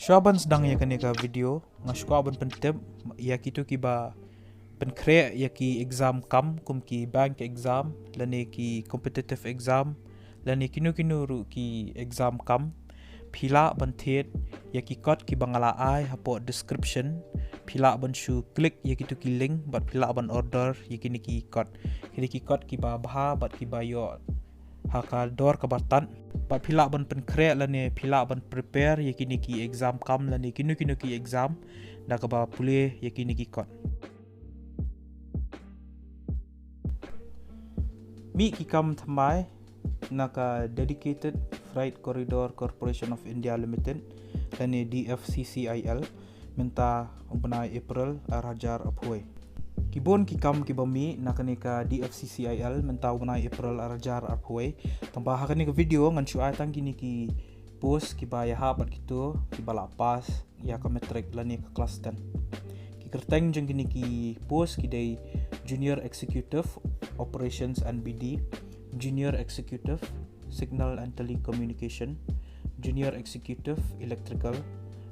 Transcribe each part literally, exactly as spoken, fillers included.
Shuwa ban sdang ïa kane ka video, nga shu kwah ban pyntip ïa kito kiba pynkhreh ïa ki exam kam, kum ki bank exam, lane ki competitive exam, lane kino kino ruh ki exam kam. Phi lah ban thied ïa ki kot kiba nga la ai hapoh description. Phi lah ban shu click ïa kito ki link bad phi lah ban order ïa kine ki kot. Kine ki kot kiba bha bad kiba ïoh ha ka dor kaba tad. Bad phi lah ban pynkhreh lane phi lah ban prepare ïa kine ki exam kam lane kino kino ki exam da kaba pule ïa kine ki kot. Mih ki kam thymmai na ka Dedicated Freight Corridor Corporation of India Limited lane D F C C I L mynta u bnai April ar hajar arphew wei. Ki bun ki kam kiba mih na kane ka D F C C I L mynta u bnai April ar hajar arphew wei. Tangba ha kane ka video ngan shu ai tang kine ki post kiba ïahap bad kito kiba la pass ïa ka matric lane ka klas ten. Ki kyrteng jong kine ki post ki dei Junior Executive Operations and B D, Junior Executive Signal and Telecommunication, Junior Executive Electrical,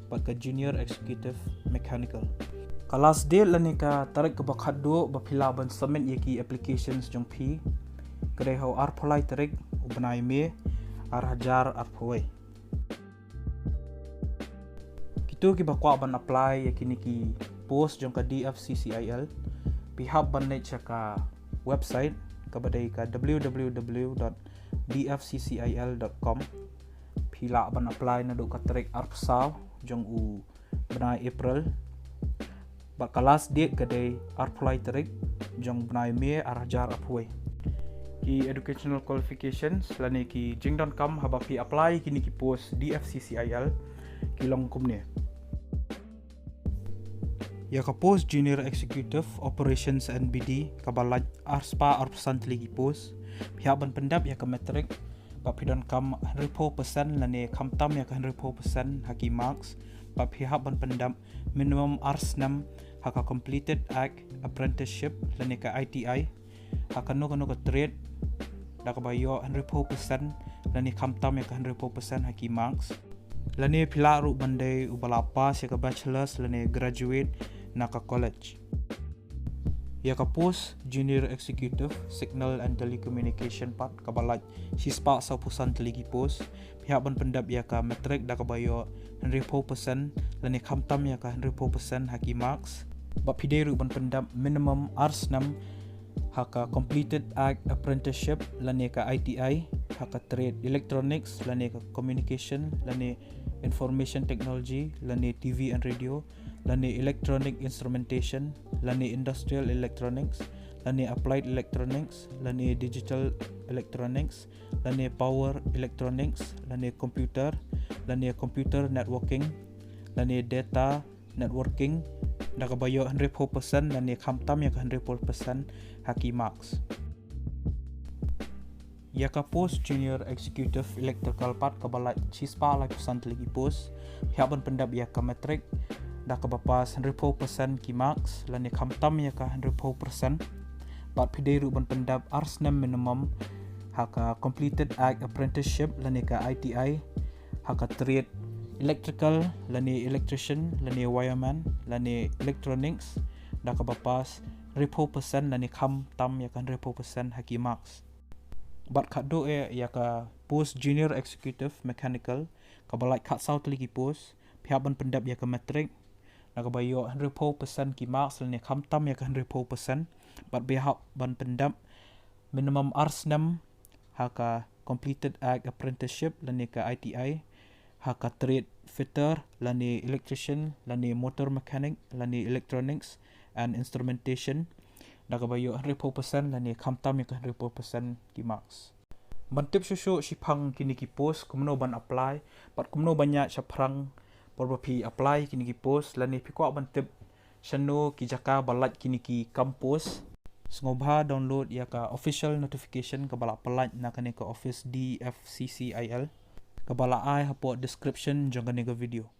bad ka Junior Executive Mechanical. Ka last date lane ka tarik kaba khatduh ba phi lah ban submit ïa ki applications jong phi ka dei ha u arphew lai tarik u bnai May ar hajar arphew wei. Kito kiba kwah ban apply ïa kine ki post jong ka D F C C I L, phi hap ban leit sha ka website kaba dei ka W W W dot D F C C I L dot com. Phi lah ban apply naduh ka tarik arphew saw jong u bnai April. Bad ka last date ka dei arphew lai tarik jong u bnai May ar hajar arphew wei. Ki educational qualifications lane ki jingdonkam haba phi apply kine ki post D F C C I L ki long kumne. Ïa ka post Junior Executive Operations and B D kaba lait arspah arphew san tylli ki post, phi hap ban pyndep ïa ka matric bad phi donkam hynriewphew percent lane khamtam ïa ka hynriewphew percent ha ki marks, bad phi hap ban pyndep minimum ar snem ha ka Completed Act Apprenticeship lane ka I T I ha kano kano ka trade da kaba ïoh hynriewphew percent lane khamtam ïa ka hynriewphew percent ha ki marks. Lane phi lah ruh ban dei uba la pass ïa ka bachelors lane graduate na ka college. Ïa ka post Junior Executive Signal and Telecommunication pat kaba lait shispah sawphew san tylli ki post, phi hap ban pyndep ïa ka matric da kaba ïoh hynriewphew percent lane khamtam ïa ka hynriewphew percent ha ki marks. Bad phi dei ruh ban pyndep minimum ar snem ha ka Completed Act Apprenticeship lane ka I T I ha ka trade electronics lane ka communication lane information technology lane T V and radio lane electronic instrumentation lane industrial electronics lane applied electronics lane digital electronics lane power electronics lane computer lane computer networking lane data networking da kaba ïoh hynriewphew percent lane khamtam ïa ka hynriewphew percent ha ki marks. Ïa ka post Junior Executive Electrical pat kaba lait shispah laiphew san tylli ki post, phi hap ban pyndep ïa ka matric da kaba pass hynriewphew percent ki marks lane khamtam ïa ka hynriewphew percent. Bad phi dei ruh ban pyndep ar snem minimum ha ka Completed Act Apprenticeship lane ka I T I ha ka trade electrical lane electrician lane wireman lane electronics da kaba pass hynriewphew percent lane khamtam ïa ka hynriewphew percent ha ki marks. Bad khatduh eh ïa ka post Junior Executive Mechanical kaba lait khatsaw tylli ki post, phi hap ban pyndep ïa ka matric da kaba ïoh hynriewphew percent ki marks lane khamtam ïa ka hynriewphew percent. Bad phi hap ban pyndep minimum ar snem ha ka Completed Act Apprenticeship lane ka I T I ha ka trade fitter lane electrician lane motor mechanic lane electronics and instrumentation da kaba ïoh hynriewphew percent lane khamtam ïa ka hynriewphew percent ki marks. Ban tip shuh shuh shaphang kine ki post, kumno ban apply bad kumno ban ïaid shaphrang por ba phi apply kine ki post lane phi kwah ban tip shano ki jaka ba lait kine ki kam post, sngewbha download ïa ka official notification kaba la pynlait na kane ka office D F C C I L kaba la ai hapoh description jong kane ka video.